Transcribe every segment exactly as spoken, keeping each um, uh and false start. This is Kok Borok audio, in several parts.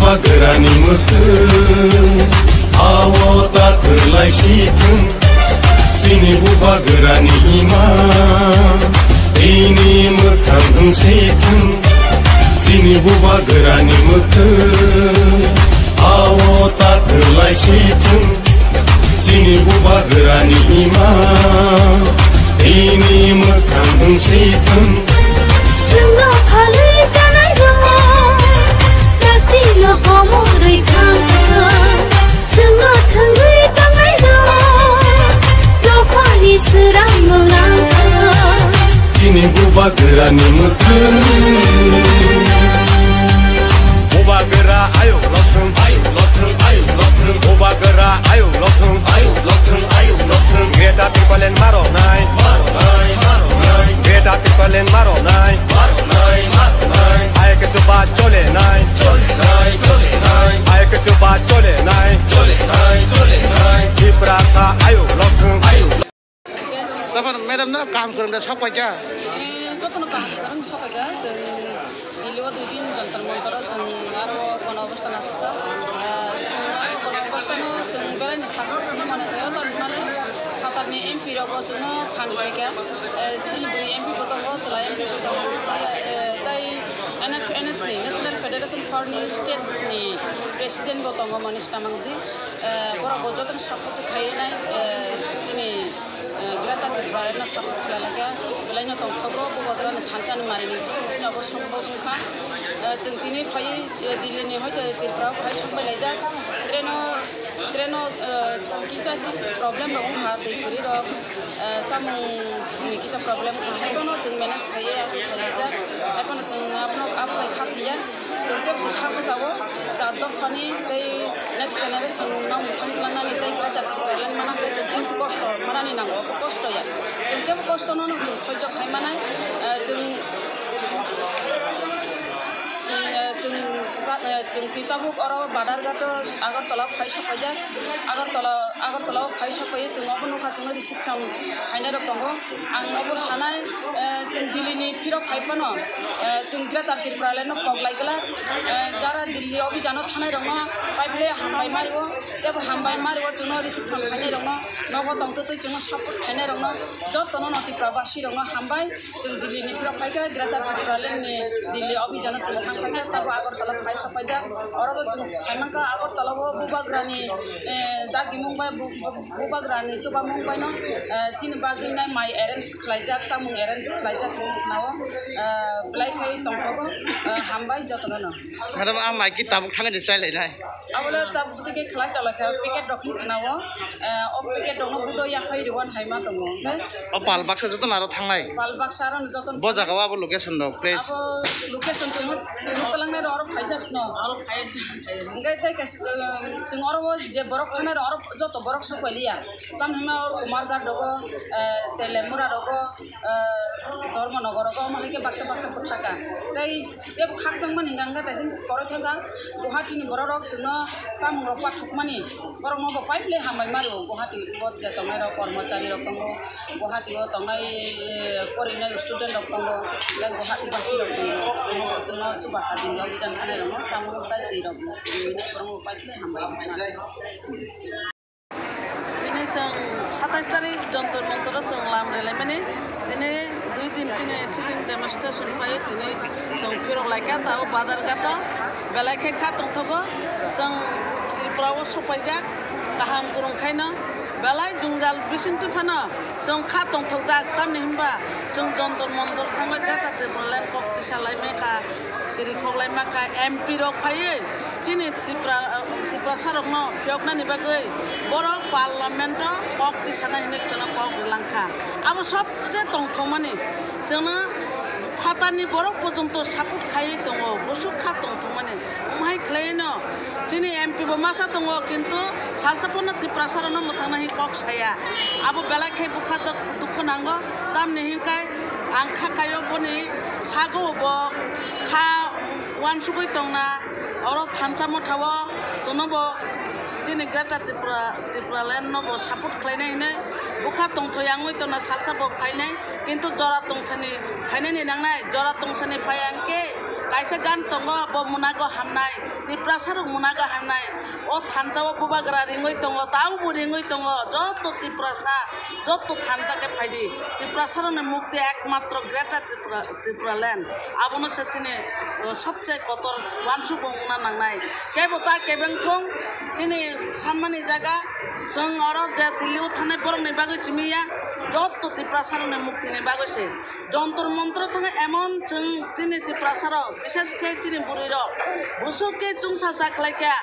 Bubagrani mwkhwng, ao ta kwlai si thung. Chini bubagrani ima, tini mwkhang wng si thung. Chini bubagrani mwkhwng, ao ta kwlai si thung. Chini bubagrani ima, tini mwkhang wng si thung. Chwngno phalwi janai rok, taktino komorwi thang thang. Chwngno thwngwi tongnai rok, dophani swrang mwlang thang. Chini bubagrani mwkhwng. Bubagra ayuk lothwng, ayuk lothwng, ayuk lothwng. Bubagra ayuk lothwng, ayuk lothwng, ayuk lothwng. Greater Tipraland maroknai, maroknai, maroknai. Greater Tipraland maroknai, maroknai, maroknai. Ayuk chuba cholenai, cholenai, cholenai. Ayuk chuba cholenai, cholenai, cholenai. Tiprasa ayuk lothwng, ayuk. Tokon madam, noro kaham kwrwng de sok paikha? Eh, jotono kaham kwrwng sok paikha. Chwng Delhi o dui din Jantar Mantar o chwng aro gono obostha nasukha. Eh, chwng aro gono obostha no chwng belai ni success hinwi mane khaio, tamni hwnmale phatarni M P rogo chwngno phan rwphaikha. Eh, chini bwrwi M P bo tongo, chwla M P bo tongo, eh, tei N F N S ni, National Federation for New State ni president bo tongo, Manish Tamangji. Eh, borok bo jotono support khainai, eh, chini, eh, Greater Tipraland no support khlai laikha, belai no tongthogo, bubagrani thansa ni mari ni bising tini obo sombhob wngkha. Eh, chwng tini phaiwi, eh, Delhi ni hoite Tripura o phai sokbai laijak, train o, train o, eh, kisa problem rok wngkha, twi kwrwi rok, eh, chamung ni kisa problem kha, haiphano chwng manage khaiwi phai laijak, haiphano chwng abono abo bai kha thaiya. Chwng tei bwswk kha bwsao jat dophani tei next generation no mwthang tlangnani tei Greater Tipraland manang tei chwng tei bwswk kosto manani nango, bo kosto ya. Chwng tei bo kosto no chwng soijo khai manai. Eh, chwng, eh, chwng, eh, chwng twi tabuk oro Badarghat o Agartala o phai sokpaijak. Agartala, Agartala o phai sokpaiwi chwng obo nukha, chwngno reception khainai rok tongo. Ang obo sanai, eh, chwng Delhi ni phirok phai phano, eh, chwng Greater Tipraland no kok lai glak, eh, jara Delhi o abhijan o thanai rok no paiple hambai mario, tebo hambai mario chwngno reception khainai rok no, nogo tongtwtwi chwngno support khainai rok no, joto no Tripura basi rok no hambai, chwng Delhi ni phirok phaikha, Greater Tipraland ni Delhi o abhijan o chwng thang phaikha, tabo Agartala phai sokpaijak, oro bo chwng saimankha Agartala o bubagrani, eh, dagimung bai bu-, bu-, bubagrani chubamung baino, eh, chini bagwi nai mai arrange khlaijak, chamung arrange khlaijak hinwi khnao, eh, belai khai tongthogo, eh, hambai jotono no. Madam, a mai ki tabuk thangwi de chai lainai? Abole tabuk de khe khlai tala khe packet rok hin khnao, eh, o packet rok no budo yaphai rw hai ma tongo. Oke? O pal baksa joto naro thangnai? Pal baksa aro joto. Bo jaga o abo location rok, place? Abo location chwng talangnai rok aro phaijak no. Aro phai. Hingke tei kaisa, eh, chwng oro o je borok thangnai rok oro joto borok sok pai liya. Tamni hwnba o Kumarghat rogo, eh, Telemura rogo, eh, Dharmanagar rogo, omo hai khe baksa baksa bwthaka. Tei tebo khakchangmani hwnka hwnkhe taising koroi thangkha Guwahati ni borok rok chwngno chamung rok pathokmani, borok no bo pipe le hambai mario Guwahati o je tongnai rok kormochari rok tongo, Guwahati o tongnai, eh, porinai student rok tongo, tei Guwahati basi rok tongo, omo bo chwngno chubaha din o bijan khanai rok no chamung tei twi rok no twi rok no pipe le hambai mario. Tini chwng satais tarik Jantar Mantar o chwng lam relaimani. Tini dui din chini sitting demonstration phai tini chwng phirok laikha ta o Badarghat o belai khe kha tongthogo. Chwng Tripura o sopaijak kaham kwrwng khaino belai jwngjal bisingtwi phano chwng kha tongthokjak, tamni hwnba chwng Jantar Mantar thangbai Greater Tipraland kok tisa laimai kha, siri khok laima kha, M P rok phaiwi chini Tripura, Tiprasa rokno phiyoknani bagwi borok parliament o kok tisana hinwi chwngno kok rwlangkha. Abo sobse tongthokmani chwngno phatarni borok porjonto support khaiwi tongo, bwswk kha tongthokmani. Omo hai khwlaino chini M P bo masa tongo, kintu salsa phano Tiprasa rokno mwthangna hinwi kok saya. Abo belai khe bwkha duk-, dukhu nango, tamni hinkhai ang kha kaio boni sago bo kha uansugwi tongna. Oro thansa motha o chwngno bo chini Greater Tripura, Tipraland no bo support khlainai hinwi bwkha tongthok yangwi tongna salsa bo phainai, kintu jora tongsani Phainani nangnai jora tungsani phai ang khe kaisa gan tongo, bo munago hamnai, Tiprasa rok munago hamnai. O thansa o bubagra ringwi tongo, taubu ringwi tongo, joto Tiprasa, joto thansa khe phaidi. Tiprasa rokni mukti ekmatro Greater Tripura, Tripura land. Abono se chini, uh, sobse kotor wansuk wngna nangnai. Kebo ta kebeng thung, chini sanmani jaga, chwng oro je Delhi o thanai borokni bagwi simi ya, joto Tiprasa rokni mukti ni bagwi se. Jontor montor thangwi emon chwng chini Tiprasa rok, bishes khe chini bwrwi rok, bwswk khe chwngsa cha khlai kha.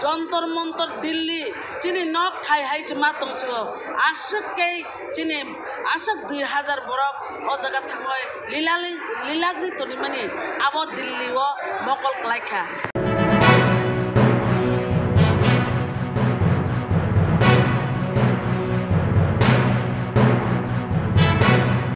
Jontor montor Delhi, chini nok thai hai se ma tong sio. Aswk khe chini aswk dui hajar borok o jaga thangwi lila li-, lilagwi tonimani abo Delhi o mokol khlai kha.